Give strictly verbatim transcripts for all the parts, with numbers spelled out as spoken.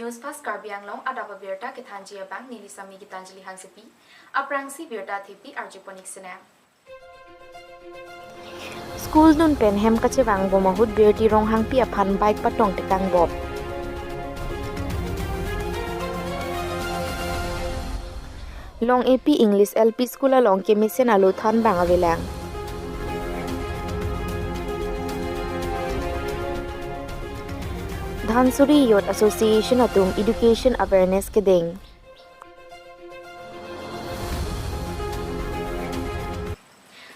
News Fast Karbi Anglong adap abirta kethanji abang neli Sami Gitanjali Hansepi, aphrangsi birta thepi arjupon-ik sinang. School dun pen hem kachevang bom ahut Birti Ronghangpi aphan bike patong tekang bom. Long A P English L P School along kemesen alo thanbang avelang. Dhansiri Youth Association atum education awareness kedeng.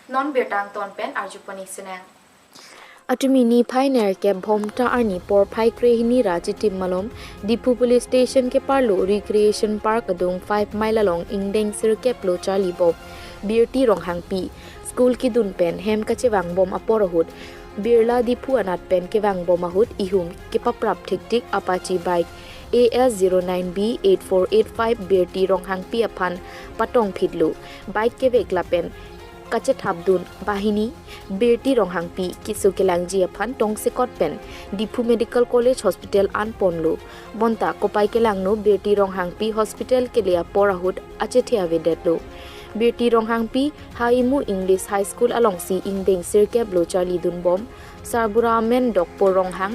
Non birta angton pen arjupon-ik sinang. Atumi niphai nerkep Bhomta arni porphai krehini ra chitim malom Diphu Police Station keparlo Recreation Park adung five Mile along ingdeng sirkep lo charli bom Birti Ronghangpi. School kedun pen hem kachevang bom apor ahut Birla Diphu anat pen kevang bom ahut ihum kepaprap thiktik Apache bike A S zero nine B eight four eight five Birti Ronghangpi aphan patong phitlo. Bike kevek lapen kachethapdun banghini Birti Ronghangpi keso kelangji aphan tongsekot pen Diphu Medical College Hospital anponlo. Bonta kopai kelangno Birti Ronghangpi hospital kele apor ahut achethe avedetlo. Birti Ronghangpi Haimu English High School alongsi ingdeng sirkep lo charlidun bom. Sarbura amen Dokpur Ronghang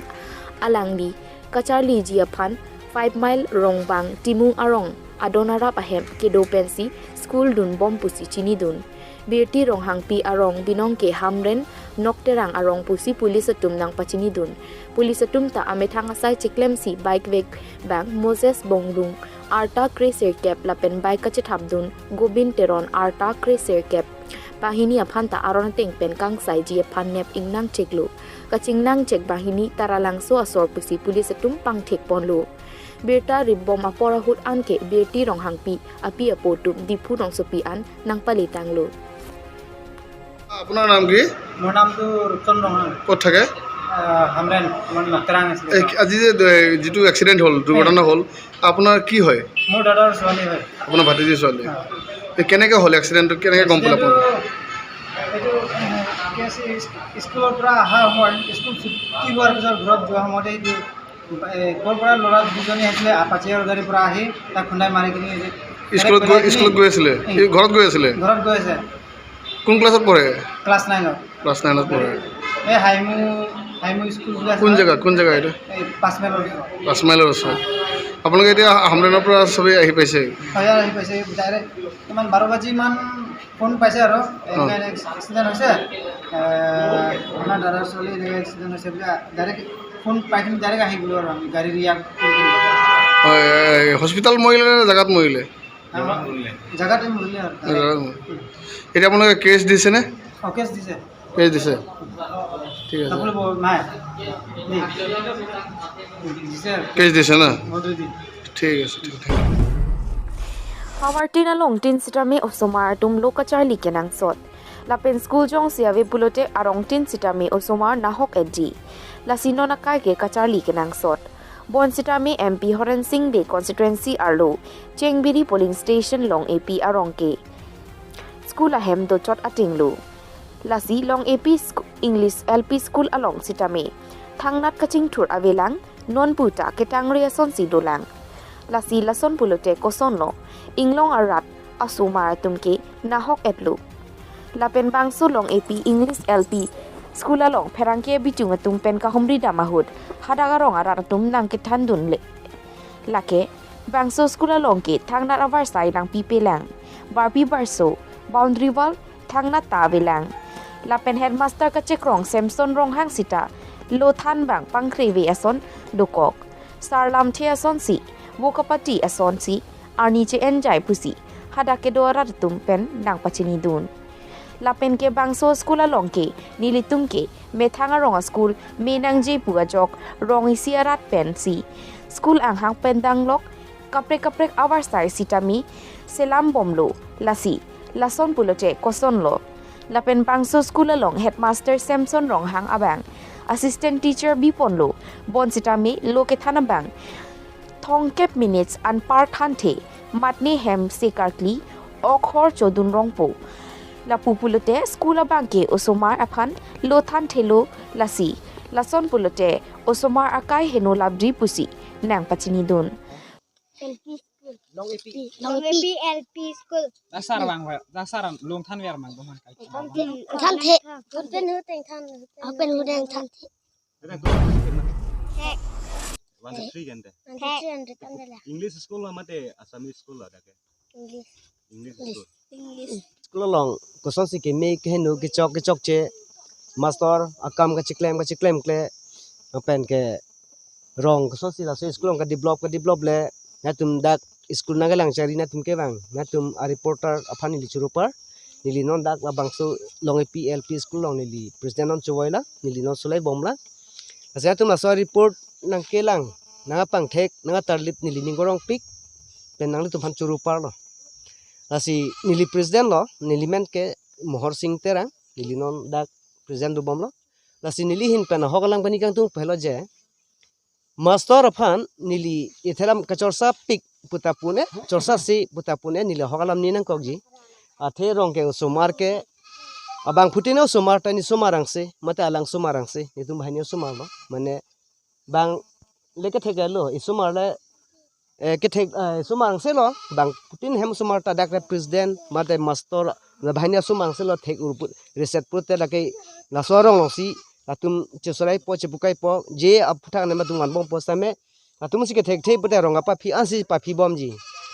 alangli kacharliji aphan five Mile Rongbang Timung arong adon arap ahem kedo pensi school dun bom pusi chinidun. Birti Ronghangpi arong binong ke Hamren Nokterang arong pusi police atum nangpachinidun. Police atum ta amethang asai chiklemsi bike vek bang Moses Bonglung arta kre sirkep lapen bike kachethapdun Gobin Teron arta kre sirkep. Banghini aphan ta aron ateng pen kangsaiji aphan nep ingnang chiklo. Kachingnang chek banghini Taralangso asor pusi police atum pangthek ponlo. Birta rip bom apor ahut anke Birti Ronghangpi api apo atum Diphu rongsopi an nangpaletanglo. আপোনাৰ নাম কি? মোৰ নামটো ৰূপচন্দ ৰংহাং। ক'ত থাকে? আহ, হামৰেণ, আমাৰ নকটেৰাং আছিলে। এই আজি যে এ, যিটো এক্সিডেণ্ট হ'ল, দুৰ্ঘটনা হ'ল, আপোনাৰ কি হয়? মোৰ দাদাৰ ছোৱালী হয়। আপোনাৰ ভাতিজী ছোৱালী। হয়। এই কেনেকৈ হ'ল এক্সিডেণ্টটো, কেনেকৈ গম পালে আপুনি? এক্সিডেণ্টটো এইটো, উম, কি আছে, ইস- স্কুলৰ পৰা অহা সময়ত, স্কুল ছুটি হোৱাৰ পিছত ঘৰত যোৱা সময়তে এইটো, এ, ক'ৰ পৰা ল'ৰা দুজনী আহিছিলে, আপাচি আৰু গাড়ীৰ পৰা আহি তাক খুন্দাই মাৰি কিনি এই যে স্কুলত পেলাই গৈ কিনি স্কুলত গৈ আছিলে? এই ঘৰত গৈ আছিলে? ঘৰত গৈ আছে। কোন ক্লাছত পঢ়ে? ক্লাছ নাইনত। ক্লাছ নাইনত পঢ়ে। এই হাইমু হাইমু স্কুল বুলি আছে কোন নহয়? জেগা, কোন জেগা এইটো? এই পাঁচ মাইলৰ ওচৰত। পাঁচ মাইলৰ ওচৰত। আপোনালোকে এতিয়া হামৰেণৰ পৰা চবেই আহি পাইছে? হয়, আহি পাইছে। ডাইৰেক্ট কিমান বাৰ বাজি মান ফোন পাইছে আৰু, এনেকৈ এক্সিডেণ্ট হৈছে, এ, আপোনাৰ দাদাৰ ছোৱালী এনেকৈ এক্সিডেণ্ট হৈছে বুলি ডাইৰেক্ট ফোন পাই কিনি ডাইৰেক্ট আহি গ'লো আৰু আমি গাড়ী ৰিজাৰ্ভ কৰি কিনি। হয়, এই হস্পিটেল মৰিলে নে জেগাত মৰিলে? জেগাতে মৰিলে আৰু। জেগাত মৰিলে। এতিয়া আপোনালোকে কেছ দিছেনে? অ, কেছ দিছে। কেছ দিছে? ঠিক আছে। Double bo-, নাই। Ni. Dice, কেছ দিছে না? already. ঠিক আছে, ঠিক আছে। Havartin along tin sitame osomar atum lo kacharli kenangsot. Lapen school jongsi ave pulote arong tin sitame osomar nahok-etji. Lasi non akai ke kacharli kenangsot. Bon sitame M P Horen Sing Bey constituency arlo Chengbiri polling station Long A P arong ke school ahem dochot atinglo. Lasi Long A P sku- English L P school along sitame thangnat kachingthur avelang, non puta ketangre asonsi dolang. Lasi lason pulote kosonlo, inglong arat asomar atum ke nahok-etlo. Lapen bangso Long A P English L P school along pherangke bichung atum pen kahumri dam ahut hadak arong arat atum nangkethandunle. Lake bangso school along ke thangnat avarsai nangpipelang. Barpi barso, boundary wall thangnat ta avelang. Lapen headmaster kachekrong Samson Ronghang sita lo thanbang pangkreve ason dokok. Sar lamthe asonsi, vo kapati asonsi arni che-enjai pusi hadak kedo arat atum pen nangpachinidun. Lapen ke bangso school along ke nelitum ke methang arong a-school me nangji pu ajok rong isi arat pensi school anghang pen danglok, kaprek kaprek avarsai sitame selam bomlo. Lasi lason pulote kosonlo. Lapen bangso school along headmaster Samson Ronghang abang assistant teacher biponlo. Bon sitame lo kethan abang thongkep minutes anpar thanthe, matne hem se karkli, ok hor chodun rongpo. Lapu pulote school abang ke osomar aphan lo thanthelo. Lasi lason pulote osomar akai heno labdri pusi nangpachinidun. L P school. Long A P. Long A P L P school. Dasar bang wer, dasar longthan wer mang doman kai. Than the. Than the. Than the. Than the. Open hudeng than the. Ada kelas mana? Hek. One to three kan teh. Nanti three hundred kan dela. English school lah mate Assamese school lah dak ke. English. English school. English. School along kosonsi keme keheno kechok kechokche, master akam kachiklem kachiklem kle, pen ke rong kosonsi laso school along kadevelop kadevelop le, netum dak school nangkelang chari netum kevang, netum a reporter aphan neli choro apar, neli non dak labangso Long A P L P school along neli president non chovoi la, neli non sulai bom la. Lasi netum laso report nangkelang, nangpangthek, nangtarlip neli ning korongpik, pen nanglitum aphan choro apar lo. Lasi neli president lo, neli men ke Mohor Sing Terang, neli non dak president dobom lo. Lasi neli ahin pen ahok alam kani kangtung pehlo je, master aphan neli ithelam kachorsa pik puta pune, chorsa si puta pune neli ahok alam ni nangkokji. Athe rong ke osomar ke, abangphutin osomar ta ne osomar angse, mate alang osomar angse, netum banghini osomar lo, mane bang le kethek lo, osomar le, eh, kethek, eh, osomar angse lo, bangphutin hem osomar ta dak le president, mate master, la banghini osomar angse lo thek ur put, reset put te lake laso arong alongsi, latum chesoraipo, chepukaipo, je aphuthak ne matum anbompo same, latum si kethekthe pute rong kapaphi ansi paphi bomji.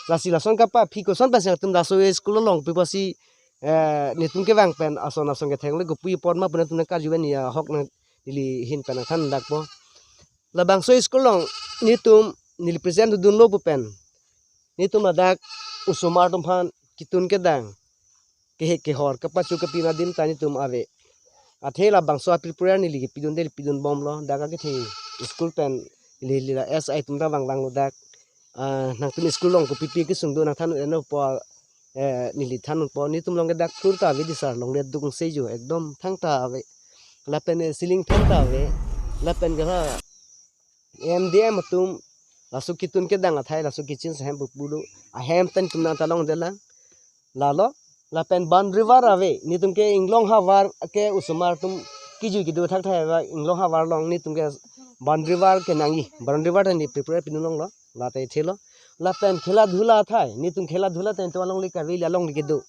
Lasi lason kapaphi koson pensi latum laso school along pipo si, eh, netum kevang pen ason ason kethek le kopi apot ma pune tumna karju pen ya ahok nang neli ahin pen nangthan dakpo. Labangso school along netum neli president dodunlo pu pen, netum ladak osomar atum aphan kitun kedang, kehek kehor, kapachu kapina adim ta netum ave. Athe labangso aphi prayer neli kepidunde pidunbom lo, dak akethe school pen neli la S I atum ta vangvang lo dak. Ah, nangtum school along kopipi kesung do nangthan eno po, eh, neli than po, netum along ke dak floor ta ave di sir, longle duk se jo, ekdom thangta ave. Lapen, eh, ceiling fan ta ave. Lapen ke ha M D M atum laso kitun kedang athai, laso kitchen ahem pu pulo, ahem pen tum nangta longde lang. Lalo, lapen boundary wall ave, netum ke inglong havar ke osomar atum kejui kedo thakthai ava inglong havar along netum ke boundary wall kenangji, boundary wall ta ne prepare pinlonglo, la ta ithelo. Lapen khela dhula athai, netum khela dhula ta netum alongle kave, alongle kedo,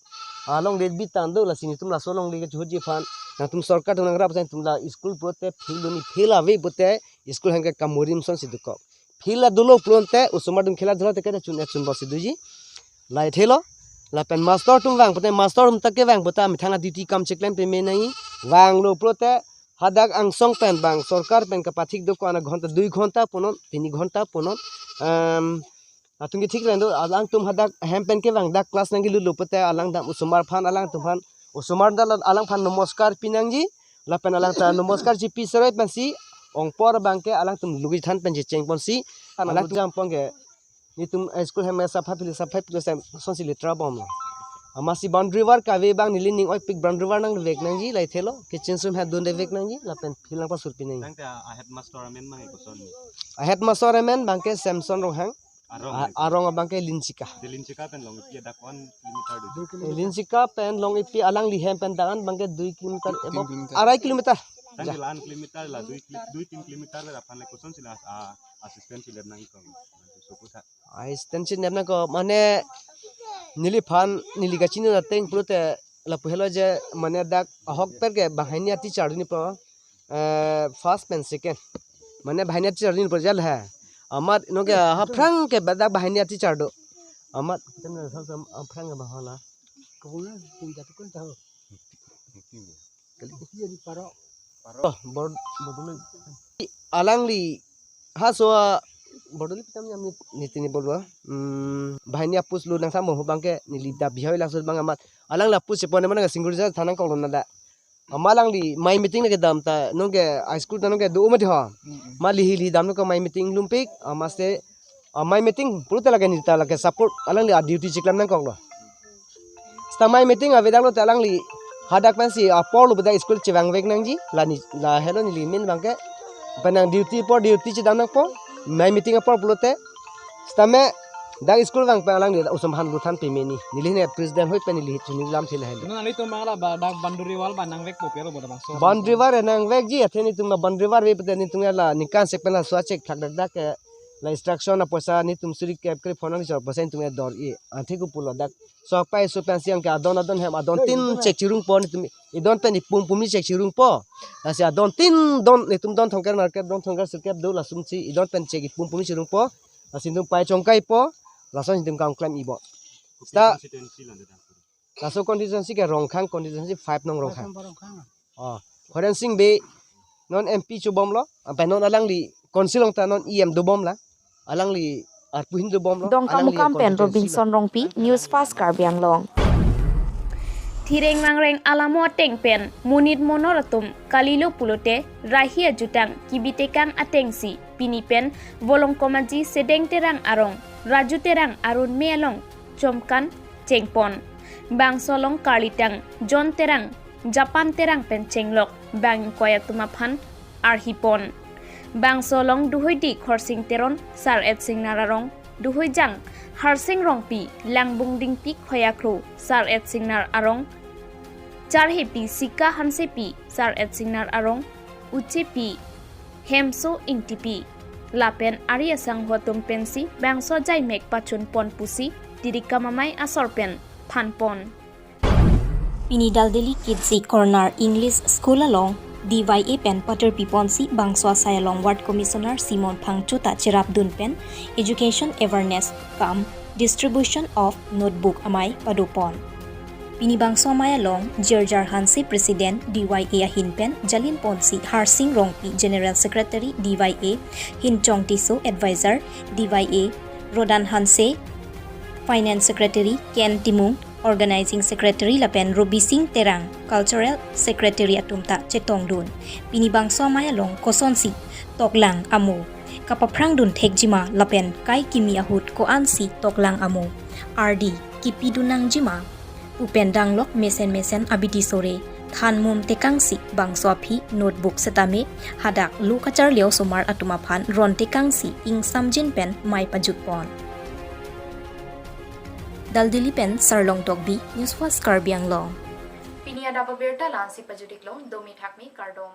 alongle bitang do, lasi netum laso alongle kechoji aphan, nangtum sorkar atum nangrap atum la school pulote field doni, field ave pute school ahem ke kamurim sonsi dokok. Field la dolo pulote osomar atum khela dhula te kachun chun bosi doji. La ithelo. Lapen master atum vang pute, master atum ta kevang pute amethang a duty kam cheklem peme nangji. Vanglo pulote hadak angsong pen bang sorkar pen kapathik dokok, ana ghonta dui ghonta punon, tini ghonta punon. Em, atum kethik reng do, alangtum hadak ahem pen kevang dak class nangkelutlo pute alang dam osomar aphan, alangtum aphan, osomar dam alangphan nomoskar pinangji. Lapen alang ta nomoskar chipi serai pensi ongpor abangke alangtum lugithan pen checheng ponsi, alangtum jam pon ke netum, eh, school ahem sapha pili sapha pili sem sonsi letra bomlo. Amatsi boundary wall kave abang neli ning oipik, boundary wall nangvek nangji, la ithelo, kitchen sum ha dunde vek nangji, lapen field nangpasur pinangji. Nang ta a headmaster amen mang koson ni? A headmaster amen abangke Samson Ronghang. Arong. A-, arong abangke Linchika. Di Linchika pen Long Ipi dak one kilometer do. Eh, Linchika pen Long Ipi alangli hem pen dak an abangke dui kilometer, ebo, arai kilometer. Tang ja. Di la an kilometer la dui kilo-, dui tin kilometer le aphan le kosonsi la, ah, assistant chilep nangkok. Sopo tha. Assistant chilep nangkok mane neliphan neli kachinidun ateng pulote lapu helo je mane dak ahokpet ke banghini a teacher duni po. Eh, first pen second. Mane banghini a teacher duni po jal hai. Amat non ke haphrang ke badak banghini a teacher do. Amat aphrang ke bahala. Oh, bor-, borduli. Alangli haso a borduli pitam nyam ni, nitini bordua. Hmm, banghini a post lo nangthan mo abangke neli dap bihoi laso abang amat. Alangli a post chepon mane single ja thanang kok lo nada. Amat alangli mai meeting nangkedam ta nonke high school ta nonke do mati ho. Amat lihi lihi dam nonke mai meeting lumpik, amatsi, ah, mai meeting pulote lake neli ta lake support alangli a duty chiklam nangkoklo. Seta mai meeting avedak lote alangli hadak pensi apor lo beda school chevangvek nangji, la ni, la helo neli min abangke. Penang duty apor duty chedam nangpo, mai meeting apor pulote. Sitame dak school vang pen alangli osom aphan luthan peme ni. Neli ne president hoi pen neli chini lam thil helo. Nang nelitum abang la ba dak boundary wall ba nangvekpo pu lo bo dak bangso. Boundary wall nangvekji, athe netum la boundary wall ve pute netum la ningkan sek pen laso a chek thak dak dak ke La instruction apoisa netum suri kep kre phone nang chor poisa netum dor-i. Anthek pulo dak. So pai so pen siang ke adon adon hem adon tin chek chirungpo netum. Idon pen ipum pumi chek chirungpo. Lasi adon tin don netum don thongker market don thongker sirkep do lasumsi idon pen chek ipum pumi chirungpo. Lasi netum pai chongkaipo. Lason netum kam klem-ipo. Seta Constituency lo dak. Laso constituency ke Rongkhang constituency five nong Rongkhang. Rongkhang. Oh, Horen Sing Bey non M P chobomlo, ampai non alangli council along ta non E M dobomlo. Alangli arpu ahin dobomlo. Dongkamukam pen Robinson Rongpi, News Fast Karbi Anglong. Thireng rangreng alamo ateng pen monit monor atum kalilo pulote rahi ajutang kibitekang atengsi pini pen Volongkom Aji Sedeng Terang arong Raju Terang arun me along chomkan chengpon. Bangso along karlitang John Terang, Japan Terang pen chenglok bang ingkoi atum aphan arhipon. Bangso along duhoidi Khorsing Teron, Sar-et Singnar arong, duhoijang Harsing Rongpi, Langbung Dingpi Khoyakro, Sar-et Singnar arong, charhepi Sika Hansepi, Sar-et Singnar arong, uchepi Hemso Ingtipi lapen ari asangho atum pensi bangso ajaimek pachunpon pusi Tirikam Amei asor pen thanpon. Pini Daldeli Kitsi Corner English School along D Y A pen paterpiponsi bangso asai along Ward Commissioner Simon Phangcho ta cherapdun pen education awareness cum distribution of notebook amei padopon. Pini bangso amei along Jirjar Hanse President D Y A ahin pen jalinponsi Harsing Rongpi General Secretary D Y A, Hinchong Tisso Advisor D Y A, Rodan Hanse Finance Secretary, Ken Timung Organizing Secretary lapen Robising Terang Cultural Secretary atum ta chetongdun. Pini bangso amei along kosonsi toklang amo kapaphrangdun thekjima lapen kai kimi ahut ko-ansi toklang amo ardi kipidun nangjima pu pen danglok mesen mesen abidi sore thanmum tekangsi bangso aphi notebook setame hadak lo kacharli osomar atum aphan ron tekangsi ingsamjin pen mei pajutpon. Daldeli pen Sarlong Tokbi, News Fast Karbi Anglong. Pini adap abirta la-ansi pajut-iklo, domi thakmi kardom.